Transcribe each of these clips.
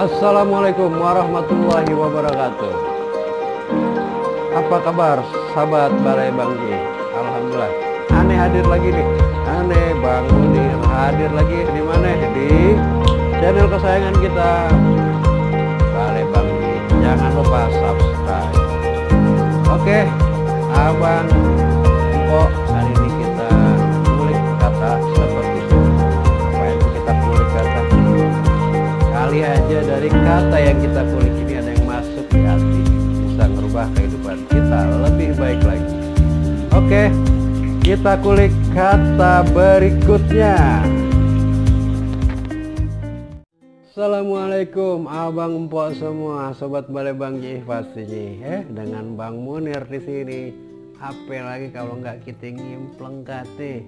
Assalamualaikum warahmatullahi wabarakatuh. Apa kabar sahabat Balai Bang Ji? Alhamdulillah. Aneh hadir lagi nih. Aneh Bang Munir hadir lagi di mana? Di channel kesayangan kita Balai Bang Ji. Jangan lupa subscribe. Oke, Abang Empok, hari ini kita kulik kata seperti itu. Apa itu kita kulik kata? Kali aja dari kata yang kita kulik ini ada yang masuk di hati, bisa merubah kehidupan kita lebih baik lagi. Oke, kita kulik kata berikutnya. Assalamualaikum Abang Empok semua, sobat Balai Bang Ji pastinya. Dengan Bang Munir di sini. Apa lagi kalau nggak kita ngimpleng kate,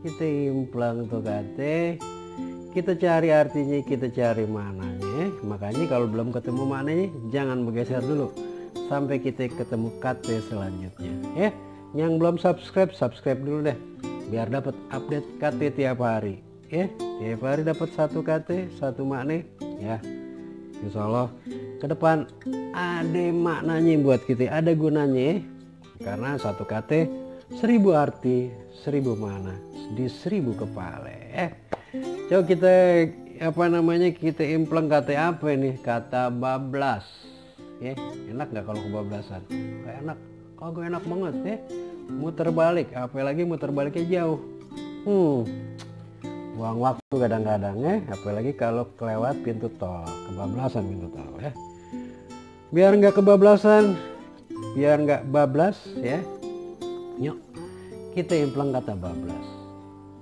kita impleng tuh kate. Kita cari artinya, kita cari maknanya. Makanya kalau belum ketemu maknanya, jangan bergeser dulu sampai kita ketemu kata selanjutnya. Yang belum subscribe, subscribe dulu deh, biar dapat update kata tiap hari. Tiap hari dapat satu kata, satu makna. Insya Allah ke depan ada maknanya buat kita, ada gunanya. Karena satu kata 1000 arti, 1000 makna di 1000 kepala. Coba kita kita impleng kata apa ini? Kata bablas. Enak nggak kalau kebablasan? Kayak enak, kagak enak banget muter balik, apalagi muter baliknya jauh. Buang waktu kadang-kadang apalagi kalau kelewat pintu tol, kebablasan pintu tol Biar nggak kebablasan, biar nggak bablas yuk kita impleng kata bablas.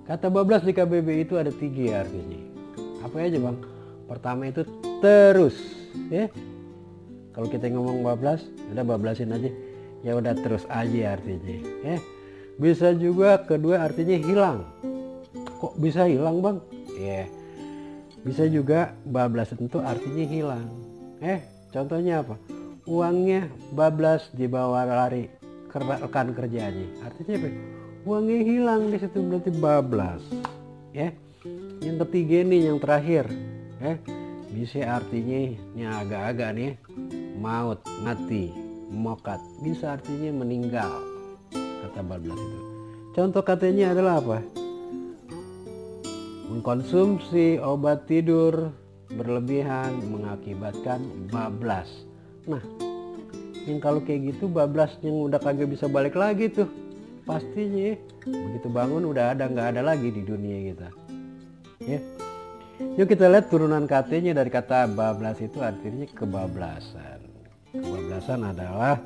Kata bablas di KBBI itu ada 3 artinya. Apa aja Bang? Pertama itu terus, Kalau kita ngomong bablas, udah bablasin aja. Ya udah terus aja artinya, Bisa juga kedua artinya hilang. Kok bisa hilang Bang? Bisa juga bablas itu artinya hilang. Contohnya apa? Uangnya bablas dibawa lari ke rekan kerjanya. Artinya apa? Uangnya hilang di situ, berarti bablas. Yang ketiga nih, yang terakhir, bisa artinya yang agak-agak nih, maut, mati, mokat, bisa artinya meninggal. Kata bablas itu. Contoh katanya adalah apa? Mengkonsumsi obat tidur berlebihan mengakibatkan bablas. Nah, yang kalau kayak gitu bablas yang udah kagak bisa balik lagi tuh. Pastinya begitu bangun udah nggak ada lagi di dunia kita. Yuk kita lihat turunan katanya dari kata bablas itu artinya kebablasan. Kebablasan adalah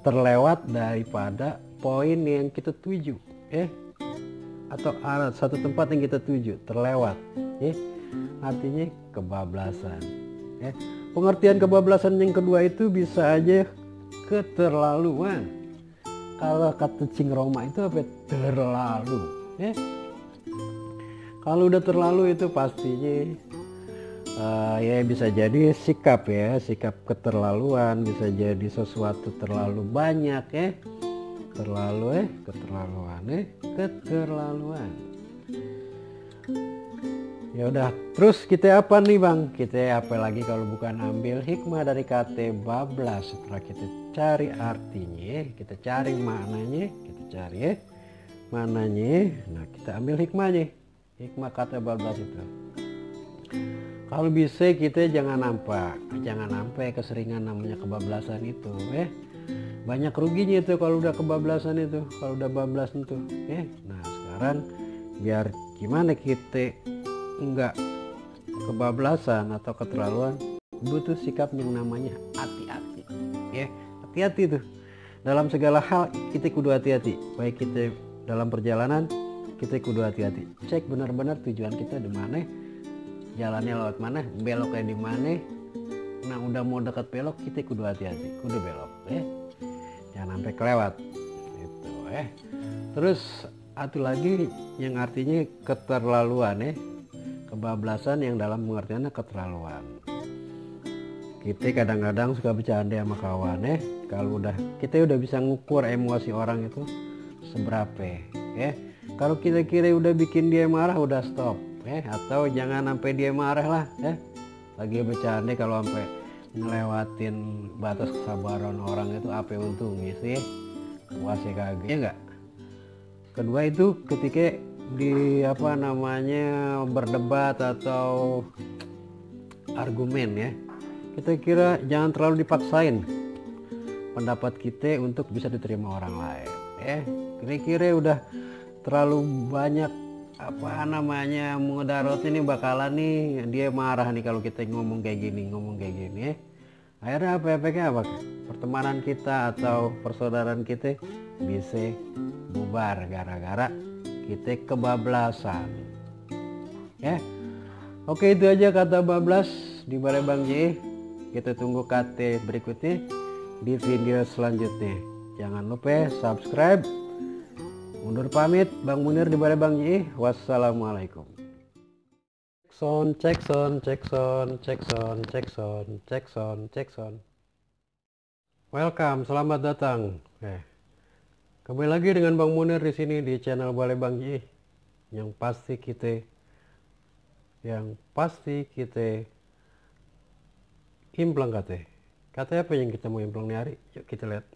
terlewat daripada poin yang kita tuju, atau arah satu tempat yang kita tuju terlewat, artinya kebablasan. Pengertian kebablasan yang kedua itu bisa aja keterlaluan. Kalau kata Cing Roma itu apa? Terlalu. Kalau udah terlalu itu pastinya bisa jadi sikap sikap keterlaluan, bisa jadi sesuatu terlalu banyak keterlaluan. Ya udah, terus kita apa nih Bang? Kita apa lagi kalau bukan ambil hikmah dari kata bablas. Setelah kita cari artinya, kita cari maknanya, nah kita ambil hikmahnya. Hikmah kata bablas itu, kalau bisa kita jangan sampai keseringan namanya kebablasan itu. Banyak ruginya itu kalau udah kebablasan itu, kalau udah bablas itu. Nah sekarang biar gimana kita enggak kebablasan atau keterlaluan, butuh sikap yang namanya hati-hati. Hati-hati tuh dalam segala hal, kita kudu hati-hati. Baik kita dalam perjalanan, kita kudu hati-hati, cek benar-benar tujuan kita di mana, jalannya lewat mana, beloknya di mana. Nah udah mau dekat belok, kita kudu hati-hati, kudu belok jangan sampai kelewat gitu. Terus satu lagi yang artinya keterlaluan, kebablasan yang dalam pengertiannya keterlaluan. Kita kadang-kadang suka bercanda sama kawan, kalau kita udah bisa ngukur emosi orang itu seberapa. Kalau kira-kira udah bikin dia marah, udah stop. Atau jangan sampai dia marah lah, lagi bercanda kalau sampai ngelewatin batas kesabaran orang itu apa untungnya sih? Puasnya kagak ya enggak. Kedua itu ketika di apa namanya berdebat atau argumen ya, kita kira jangan terlalu dipaksain pendapat kita untuk bisa diterima orang lain ya. Kira-kira udah terlalu banyak apa namanya mudarat ini bakalan nih dia marah nih kalau kita ngomong kayak gini ya. Akhirnya apa efeknya apa? Pertemanan kita atau persaudaraan kita bisa bubar gara-gara kita kebablasan ya. Oke, itu aja kata bablas di Balai Bang J. Kita tunggu KT berikutnya di video selanjutnya. Jangan lupa subscribe. Mundur pamit, Bang Munir di Balai Bang J. Wassalamualaikum. Cek sound. Welcome, selamat datang. Kembali lagi dengan Bang Munir di sini di channel Balai Bang J. Yang pasti kita implang KT. KT apa yang kita mau implang nih hari? Yuk kita lihat.